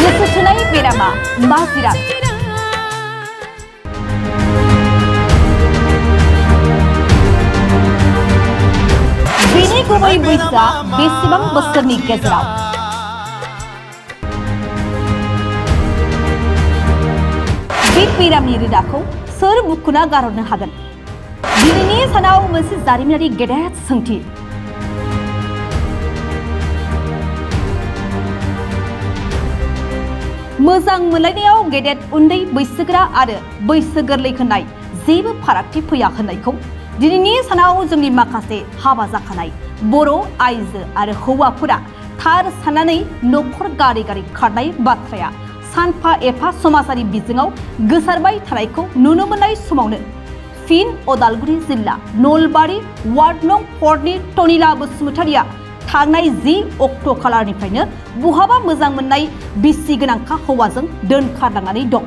गोसोथोनाय बेरामा मा जिराद बेनि गुबै बैसोआ बेसेबां बोसोरनि गेजेराव बे बेरामनि रोदाखौ सोर बुखुना गारहरनो हागोन दिनैनि सानाव मोनसे जारिमिनारि गेदेर सोंथि मोजां मोनलायनायाव गेदेर उन्दै बैसोगोरा आरो बैसो गोरलै होननाय जेबो फारागथि फैया होननायखौ दिनैनि सानाव जोंनि माखासे हाबा जाखानाय बर' आइजो आरो हौवाफोरा थार साननानै न'खर गारि गारि खारनाय बाथ्राया सानफा एफा समाजारि बिजोङाव गोसारबाय थानायखौ नुनो मोननाय समावनो फिन उदालगुरि जिल्ला नलबारि वार्ड नं 4 नि टनिला बसुमतारिया थांनाय 10 अक्ट' खालारनिफ्रायनो बहाबा मोजां मोननाय बिसि गोनांखा हौवाजों दोनखारलांनानै दं।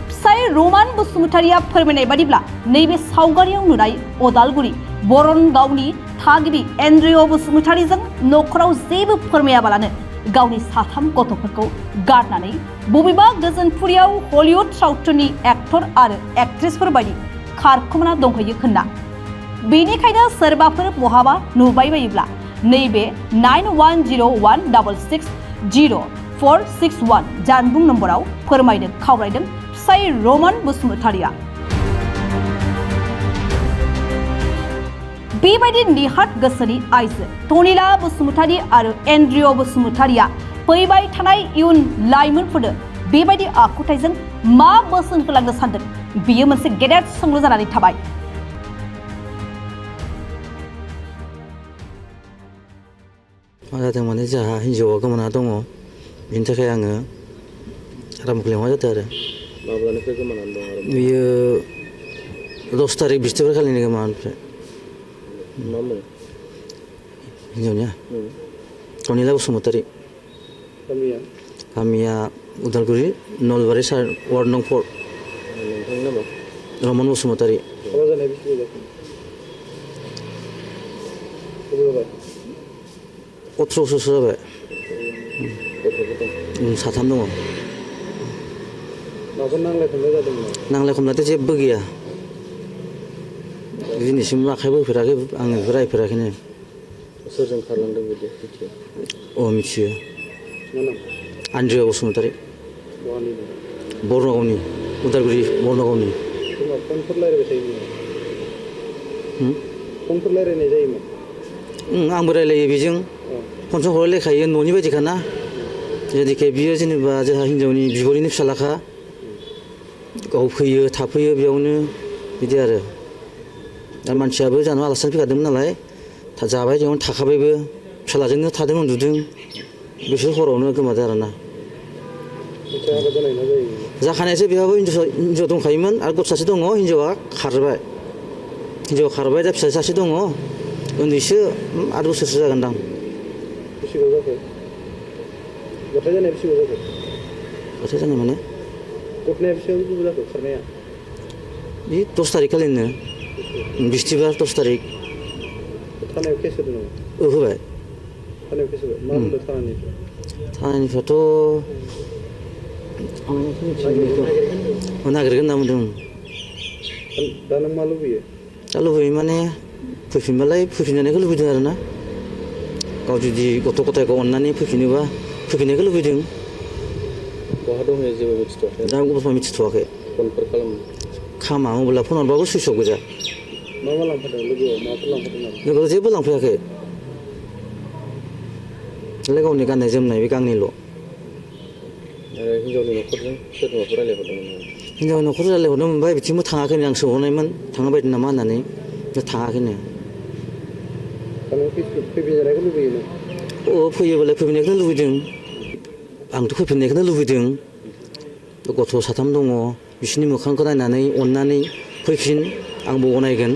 फिसाय रमान बसुमतारिया फोरमायनाय बादिब्ला नैबे सावगारियाव नुनाय उदालगुरि बरनगावनि थागिबि एन्ड्रिय बसुमतारिजों न'खराव जेबो फोरमायाबालानो गावनि 3 गथ'फोरखौ गारनानै बबेबा गोजोनपुरियाव हलिउड सावथुननि एक्टर आरो एक्ट्रेसफोर बायदि खारखुमाना दंहैयो होनना बेनिखायनो सोरबाफोर बहाबा नुबाय बायोब्ला नैबे 9101660461 जानबुं नम्बराव फोरमायनो खावलायदों फिसाय रमान बसुमतारिया। बेबायदि निहाथ गोसोनि आइजो टनिला बसुमतारि आरो एन्ड्रिय बसुमतारिया फैबाय थानाय इयुन लाइमोनफोरनो बेबायदि आखुथायजों मा बोसोन होलांनो सानदों बेयो मोनसे गेदेर सोंलु जानानै थाबाय। मा जादों माने जोंहा हिन्जावा गोमाना दङ बेनि थाखाय आङो आरामखौ लेंहरनाय जादों आरो माब्लानिफ्राय गोमानानै दं आरो बियो 10 तारिख बिस्थिबार खालिनि गोमानायनिफ्राय मा मुं हिन्जावनिया टनिला बसुमतारि गामिया उदालगुरि नलबारि वार्ड नं 4 नोंथांनि नामा रमान बसुमतारि हाबा जानाय बेसे जाखो 18 बोसोरसो जाबाय गथ'फोर 3 दङ माबाफोर नांलाय खमलाय जादोंमोन नांलाय खमलायथ' जेबो गैया दिनैसिम आखाइबो होफेराखै आङो बेखौ रायफेराखैनो सोरजों खारलांदों बिदि मिथियो मिथियो मा नाम एन्ड्रिय बसुमतारि बहानि बरनगावनि उदालगुरि बरनगावनि फनफोर रायलायबाय थायोमोन फनफोर रायलायनाय जायोमोन आंबो रायलायो बेजों फनसन हरलायखायो न'नि बायदिखाना जेरैखि बियो जेनेबा जोंहा हिन्जावनि बिब'नि फिसालाखा गाव फैयो थाफैयो बेयावनो बिदि आरो दा मानसियाबो जानो आलासि फैखादोंमोन नालाय जाबाय बेयावनो थाखाबायबो फिसालाजोंनो थादों उन्दुदों बिसोर हरावनो गोमादों आरोना हाबा जानाय ना जायो जाखानायसो बेहाबो हिन्जाव दंखायोमोन आरो गथ' सासे दङ हिन्जावा खारबाय दा फिसा सासे दङ उन्दैसो 8 बोसोरसो जागोनदां बेसेबां जाखो गथाय जानाय बेसेबां जाखो गथाय जानाय माने गथनाया बेसेबां गोबाव जाखो खारनाया बे 10 तारिख खालिनो बिस्थिबार 10 तारिख थानायाव केस होदों नामा होबाय थानायाव केस होबाय मा बुंदों थानायनिफ्रायथ' नागिरगोन होनना बुंदों दा नों मा लुबैयो दा लुबैयो माने फैफिनबालाय फैफिनजानायखौ लुबैदों आरोना गाव जुदि गथ' गथायखौ अननानै फैफिनोबा फैफिननायखौ लुबैदों बहा दङ जेबो मिथिथ'वाखै दा गथ'आ मिथिथ'वाखै फनफोर खामा मबाइला फन हरबाबो सुइस अफ गोजा मा लांफादों लोगोआव माबाफोर लांफादों नामा लोगोआव जेबो लांफैयाखै गावनि गाननाय जोमनाय बे गांनैल' आरो हिन्जावनि न'खरजों सोरजोंबाफोर रायलायहरदोंमोन नामा हिन्जावनि न'खरजों रायलायहरनो मोनबाय बिथिंबो थाङाखैनो आं सोंहरनायमोन थांनो बायदों नामा होननानै थाङाखैनो फैफिनजानायखौ लुबैयो नों फैयोबालाय फैफिननायखौनो लुबैदों आंथ' फैफिननायखौनो लुबैदों गथ' 3 दङ बिसोरनि मोखांखौ नायनानै अननानै फैफिन आंबो गनायगोन